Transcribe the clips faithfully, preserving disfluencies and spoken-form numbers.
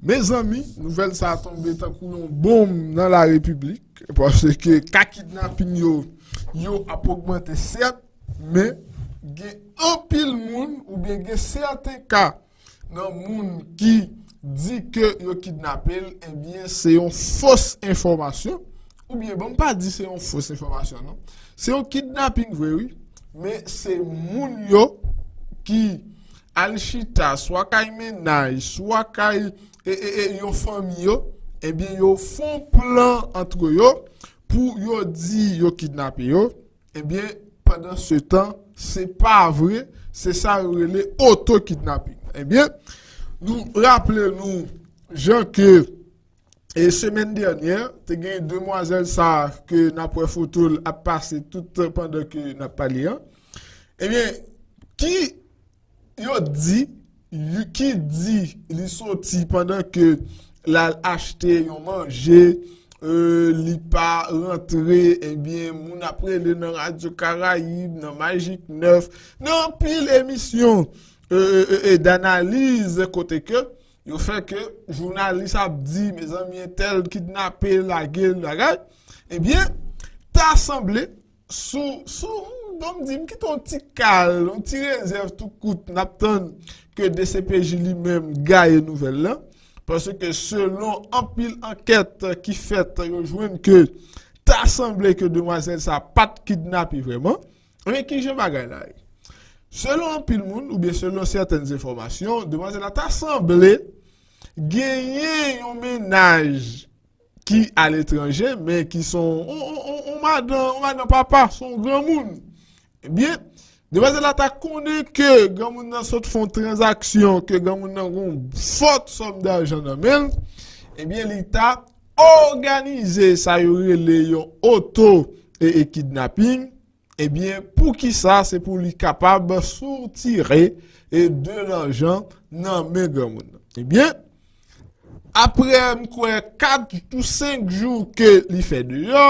Mezanmi, nouvèl sa a tonbe tankou yon bonm nan la repiblik, paske ka kidnaping yo, yo ap ogmante, sèt, men gen anpil moun oubyen gen sèten ka nan moun ki di ke yo kidnape l, ebyen, se yon fos enfòmasyon, oubyen, bon, m pa di se yon fos enfòmasyon, non. Se yon kidnaping vre, wi, men se moun yo ki al chita, swa kay mennaj, swa kay e, e, e, yon fanmi yo, ebyen, yo fè yon plan antre yo pou yo di yo kidnape yo, ebyen, pandan se tan, se pa vre, se sa yo rele oto-kidnaping. Ebyen, nou raple nou, jan ke, e semèn dènyè, te gen demwazèl sa ke n ap wè foto l ap pase tout pandan ke n ap pale an. Ebyen, ki yo di, ki di li soti pandan ke l al achte yon manje, e, li pa rantre, ebyen, moun ap rele nan Radyo Karayib, nan Majik nèf, nan anpil emisyon, e, e, e, e, danaliz kote ke yo fè ke jounalis ap di, mezanmi, entèl kidnape, lage l, bagay. Ebyen, ta sanble, sou, sou, bon, m di, m kite yon ti kal, yon ti rezèv tou kout, n ap tann ke D C P J li menm gaye nouvèl lan, paske selon anpil ankèt ki fèt, yo jwenn ke ta sanble ke demwazèl sa pa t kidnape vrèman. Men kijan bagay la ye? Selon anpil moun, oubyen selon sètèn enfòmasyon, demwazèl la ta sanble genyen yon mennaj ki aletranje, men ki se yon, yon, yon, yon, yon madan, yon madan papa, se yon granmoun. Ebyen, demwazèl la ta konnen ke granmoun nan sot fè yon tranzaksyon, ke granmoun nan gen yon fòt sòm dajan nan men l, ebyen, li ta òganize sa yo rele yon oto e, e kidnaping. Ebyen, poukisa? Se pou li kapab soutire e de lajan nan men granmoun nan. Ebyen, apre, m kwè, kat ou senk jou ke li fè deyò,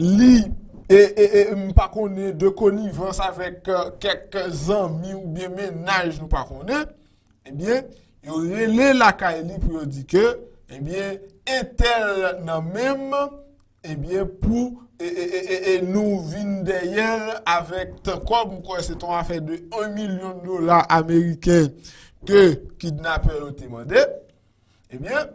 li, e, e, e, m pa konnen, de konivans avèk, e, kèk zanmi oubyen mennaj nou pa konnen, ebyen, yo rele lakay li pou yo di ke, ebyen, entèl nan men m, ebyen, pou, e, e, e, e, e nou vin dèyè l avèk tan kòb, m kwè se te yon afè de yon milyon dola ameriken ke kidnapè yo te mande. Ebyen,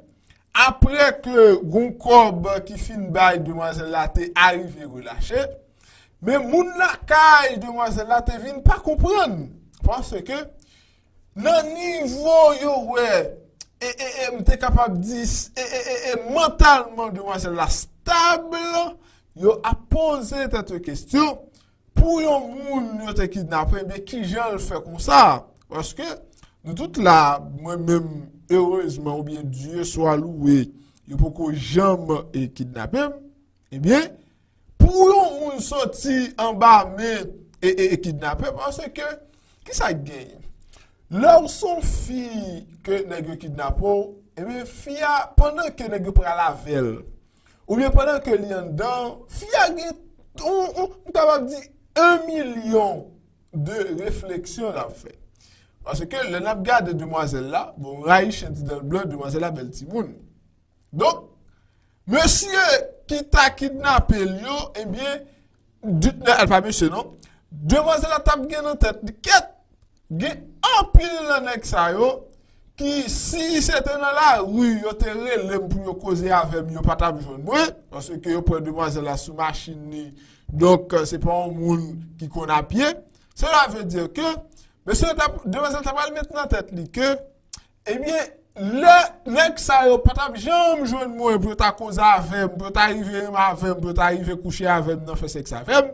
apre ke gon kòb ki fin bay demwazèl la te arive relache, men moun lakay demwazèl la te vin pa konprann, paske nan nivo yo wè, e, e, e, m te kapab di, e, e, e, e, mantalman demwazèl la stab, yo ap poze tèt yo kesyon, pou yon moun yo te kidnape, ebyen, kijan l fè konsa? Paske nou tout la, mwen menm, erezman, oubyen Dye swa louwe, yo poko janm, e, kidnape m. Ebyen, pou yon moun soti anba men e, e, e kidnapè, paske, kisa k genyen? Lè w se yon fi ke nèg yo kidnape w, ebyen, fi a, pandan ke nèg yo pral avè l, oubyen pandan ke li anndan, fi a gen, on, on, m kapab di, yon milyon de refleksyon l ap fè. Paske lè n ap gade demwazèl la, bon, rayi chen ti dan l blan, demwazèl la bèl timoun. Donk, mesye ki ta kidnape l yo, ebyen, di, al pa mesye non, demwazèl la t ap gen nan tèt li, kèt, gen anpil nan nèg sa yo ki, si se te nan lari, yo te rele m pou yo koze avè m, yo pa t ap jwenn mwen, paske yo pran demwazèl la sou machin li. Donk, se pa yon moun ki konn a pye. Sela vle di ke mesye t ap, demwazèl ta pral met nan tèt li ke, ebyen, lè nèg sa yo pa t ap janm jwenn mwen pou yo ta koze avè m, pou yo ta rive renmen avè m, pou yo ta rive kouche avè m nan fè sèks avè m,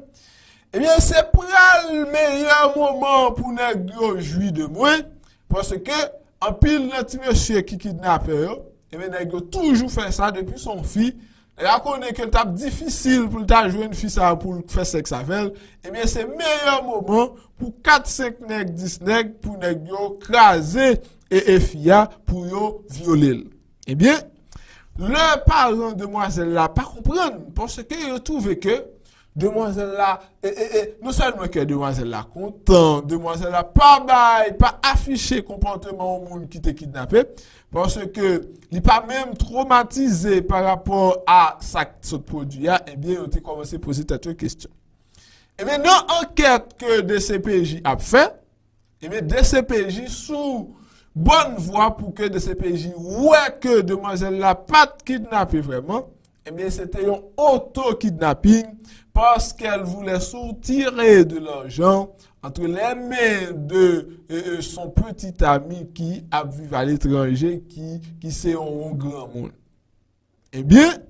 ebyen, se pral meyè moman pou nèg yo jwi de mwen, paske anpil nan ti mesye ki kidnapè yo, ebyen, nèg yo toujou fè sa depi se yon fi. Nèg la konnen ke l t ap difisil pou l ta jwenn fi sa a pou l fè sèks avè l, ebyen, se meyè moman pou kat, senk nèg, dis nèg, pou nèg yo kraze e, e fi a, pou yo vyole l. Ebyen, lè paran demwazèl la pa konprann, paske yo twouve ke Demwazèl la, e, e, e, non sèlman kè demwazèl la kontan, demwazèl la pa bay, pa afiche konpòteman yon moun ki te kidnape, paske li pa menm twomatize pa rapò a sa k sot pwodui a, ebyen, yo te kòmanse poze tèt yo kesyon. Ebyen, nan ankèt ke D C P J ap fè, ebyen, D C P J sou bòn vwa pou ke D C P J wè ke demwazèl la pa t kidnape vrèman, ebyen, se te yon oto-kidnaping parce qu'elle voulait soutirer de l'argent entre les mains de euh, euh, son petit ami qui ap viv à l'étranger, qui, qui se yon, yon granmoun. Ebyen,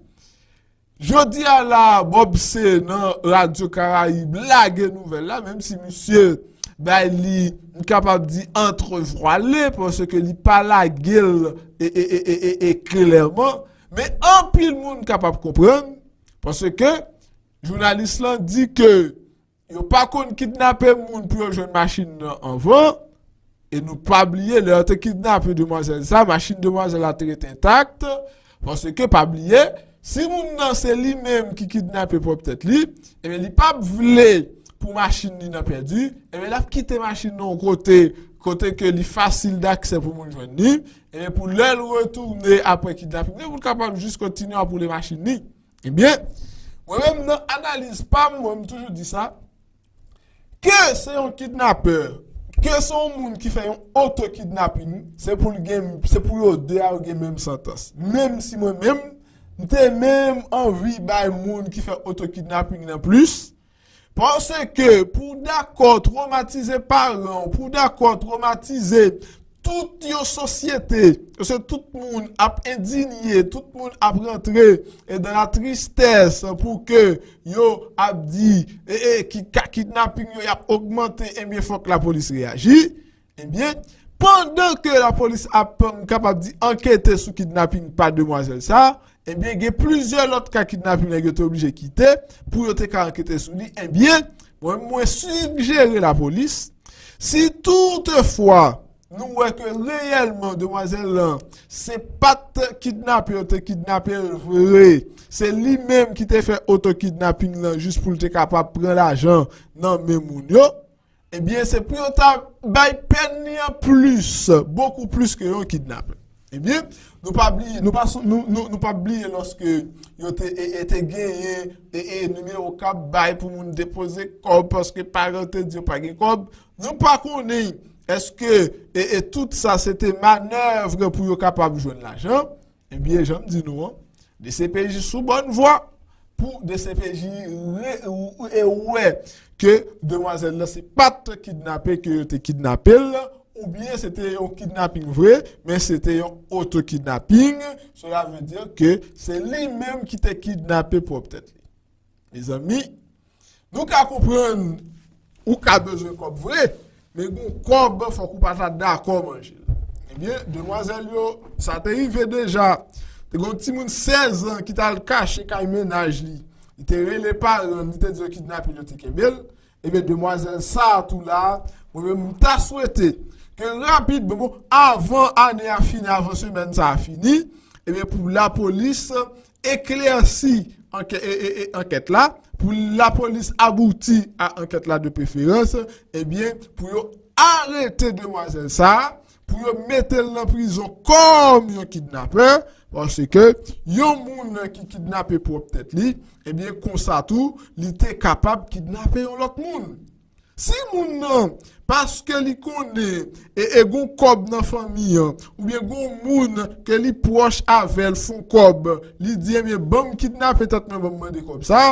jodi a la, Bob C nan Radyo Karayib lage nouvèl la, menm si misye bay li, m kapab di, antrevwale, paske li pa lage l e, e, e, e, e, e klèman, men anpil moun kapab konprann, paske jounalis lan di ke yo pa konn kidnape moun pou yo jwenn machin nan anvan, e nou pa bliye, lè yo te kidnape demwazèl sa, machin demwazèl la te ret entak, paske pa bliye, si moun nan se li menm ki kidnape pwòp tèt li, ebyen, li p ap vle pou machin li nan pèdi, ebyen, l ap kite machin nan yon kote, kote ke li fasil daksè pou moun jwenn li, ebyen, pou lè l retounen apre kidnaping nan, pou l kapab jis kontinye ap woule machin li. Ebyen, mwen menm nan analiz pa m, mwen m toujou di sa, ke se yon kidnapè, ke se yon moun ki fè yon oto-kidnaping, se pou l gen, se pou yo de a yo gen menm santans. Menm si mwen menm, m te menm anvi bay moun ki fè oto-kidnaping nan plis, paske pou w dakò twomatize paran w, pou w dakò twomatize tout yon sosyete, paske tout moun ap endinye, tout moun ap rantre e dans la tristesse pou ke yo ap di e, e, ki ka kidnaping yo y ap ogmante, ebyen, fòk lapolis reyaji. Ebyen, pandan ke lapolis ap, m kapab di, ankete sou kidnaping pa demwazèl sa, ebyen, gen plizyè lòt ka kidnaping nèg yo te oblije kite pou yo te ka ankete sou li. Ebyen, mwen, mwen sijere lapolis, si toutefwa nou wè ke reyèlman demwazèl lan se pa t kidnape yo te kidnape l vre, se li menm ki te fè oto-kidnaping lan jis pou l te kapab pran lajan nan men moun yo, ebyen, se pou yo ta bay pèn li an plis, bokou plis ke yon kidnapè. Ebyen, nou pa bliye, nou pa, nou, nou, nou pa bliye lòske yo te, e, e te genyen e, e nimewo k ap bay pou moun depoze kòb, paske paran te di yo pa gen kòb. Nou pa konnen èske e, e tout sa se te manèv pou yo kapab jwenn lajan. Ebyen, jan m di nou an, D C P J sou bòn vwa pou D C P J re, e wè ke demwazèl lan se pa t kidnape ke yo te kidnape l, oubyen se te yon kidnaping vre, men se te yon oto-kidnaping. Cela veut dire ke se li menm ki te kidnape pwòp tèt li. Mezanmi, nou ka konprann ou ka bezwen kòb vre, men gon kòb fòk ou pa ta dakò manje l. Ebyen, demwazèl yo, sa te rive deja. Te gon timoun sèz an ki t al kache kay mennaj li. Li te rele paran l, li te di yo kidnape l, yo te kenbe l. Ebyen, demwazèl sa a tou la, mwen menm, m ta swete ke rapidman, bon, avan ane a fini, avan semèn sa a fini, ebyen, pou lapolis eklèsi ankè, e, e, e, ankèt la, pou lapolis abouti a ankèt la de preferans, ebyen, pou yo arete demwazèl sa a, pou yo mete l nan prizon kòm yon kidnapè, paske yon moun ki kidnape pwòp tèt li, ebyen, konsa tou, li te kapab kidnape yon lòt moun. Si moun nan, paske li konnen e, e gon kòb nan fanmi an, oubyen gon moun ke li pwòch avè l fon kòb, li di, ebyen, ban m kidnape tèt mwen, ban m mande kòb sa,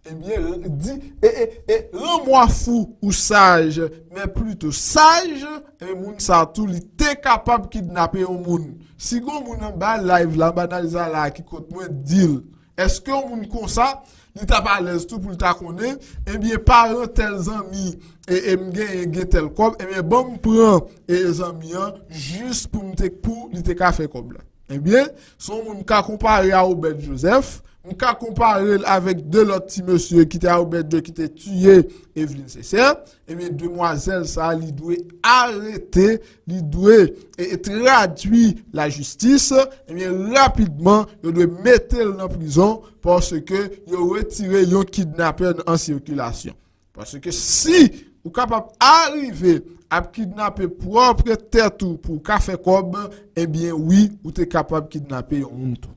ebyen, di, e, e, e, ranmwa fou ou saj, men plito saj, e moun sa tou, li te kapab kidnape yon moun. Si gon moun anba live la, anba analiz la, la ki kot mwen, di l. Èske yon moun konsa, li t ap alèz tou pou l ta konnen, ebyen, paran tèl zanmi, e, e m genyen, gen tèl kòb, ebyen, ban m pran, e, zanmi an, jis pou m te, pou li te ka fè kòb la. Ebyen, se yon moun ka konpare a Obed Joseph, M ka konpare l avèk de lòt ti mesye ki te a Obèdjo ki te tiye Evelyn Sesè. Ebyen, demwazèl sa a, li dwe arete, li dwe e, e, tradui lajistis. Ebyen, rapidman, yo dwe mete l nan prizon paske yo retire yon kidnapè an sikilasyon. Paske si ou kapab arive ap kidnape pwòp tèt ou pou w ka fè kòb, ebyen wi, ou te kapab kidnape yon moun tou.